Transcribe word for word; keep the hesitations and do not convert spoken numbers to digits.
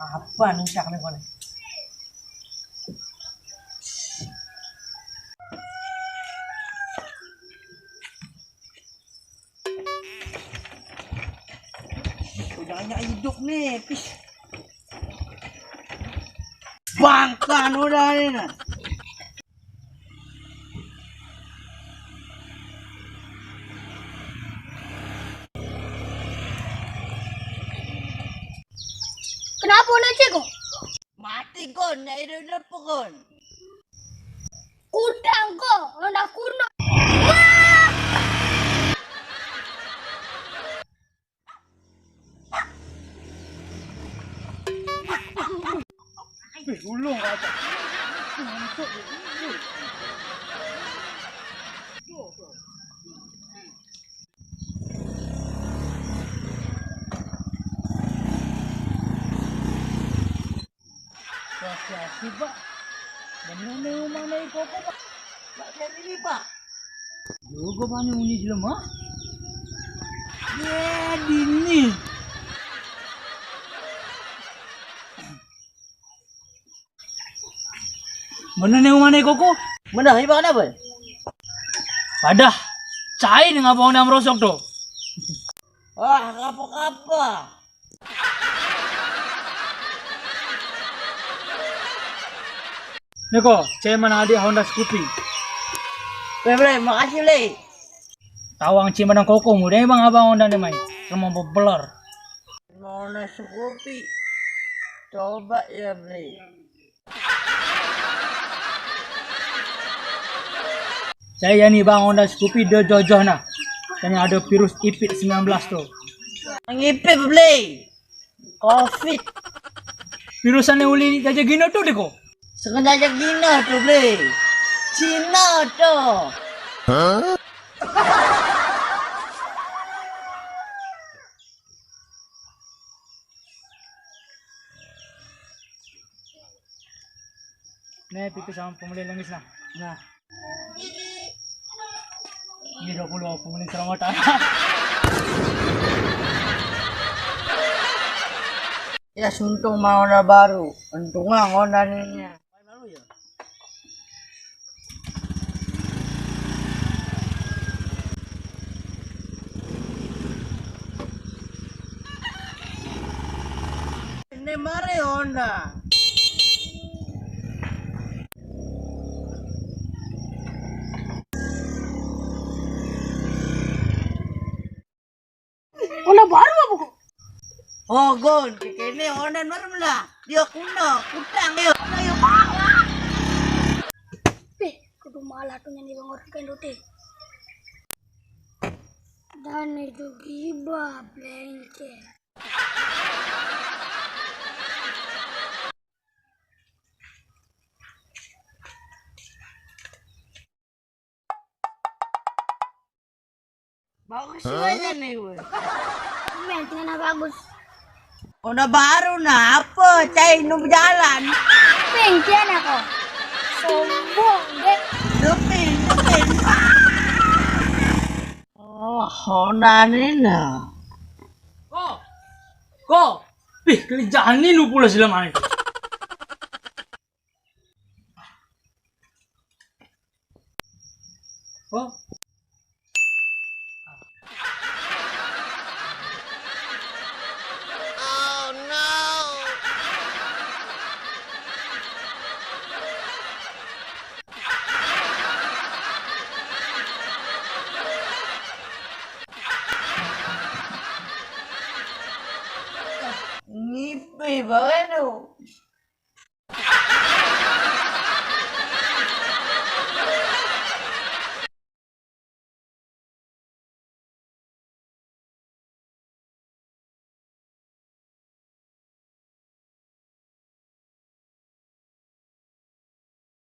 Apa nih cak nih kono? Udahnya hidup nih, pis. Bangkan udah ini nah. Kenapa nak cek kok? Mati kon, nak hidup-hidup kon. Kutang kok, anak kuno. Wih, ulung aja. Hati-hati, Pak. Bener nih rumah nih koko, Pak. Pak, saya ini, Pak. Juga Pak nih uni jelema. Ya, dini. Bener nih rumah nih koko. Bener, ini Pak kenapa? Padah, cai nih ngapa orang merosok tuh. Wah, apa-apa. Niko, ceman adik Honda Scoopy. Weh, Bre, makasih, Le. Tawang ceman koko muda bang abang Honda nih main. Sama bebelor. Honda Scoopy. Coba ya, Bre. Saya yani bang Honda Scoopy de jojoh nah. Kayaknya ada virus ipit sembilan belas tuh. Ngipit beli. Covid. Virusannya uli jaja gino tuh deko. Sengaja gino tuh beli. Cina tuh. Nih, pipi sama pembeli lengis nah. Nah. Ini dua puluh pembeli selamatan. Ya suntung mau Honda baru. Untungnya Honda nih. Ini mari Honda. Honda baru apa kok? Oh, Gon, kene Honda baru lah. Dia kuno, kutang, ayo. Ayo, bawa. Eh, kudu malah tuh nyanyi bang orang kain roti. Dan itu gibah, blanket. Bagus juga nih gue. Mentalnya bagus. Udah baru nah apa? Cai nu jalan. Pengkian aku. Sombong deh. Dupin, dupin. Oh, Honda nih nah. Kok? Kok? Pih, kerjaan ini lu pula sila main. Oh. Ngipi baru.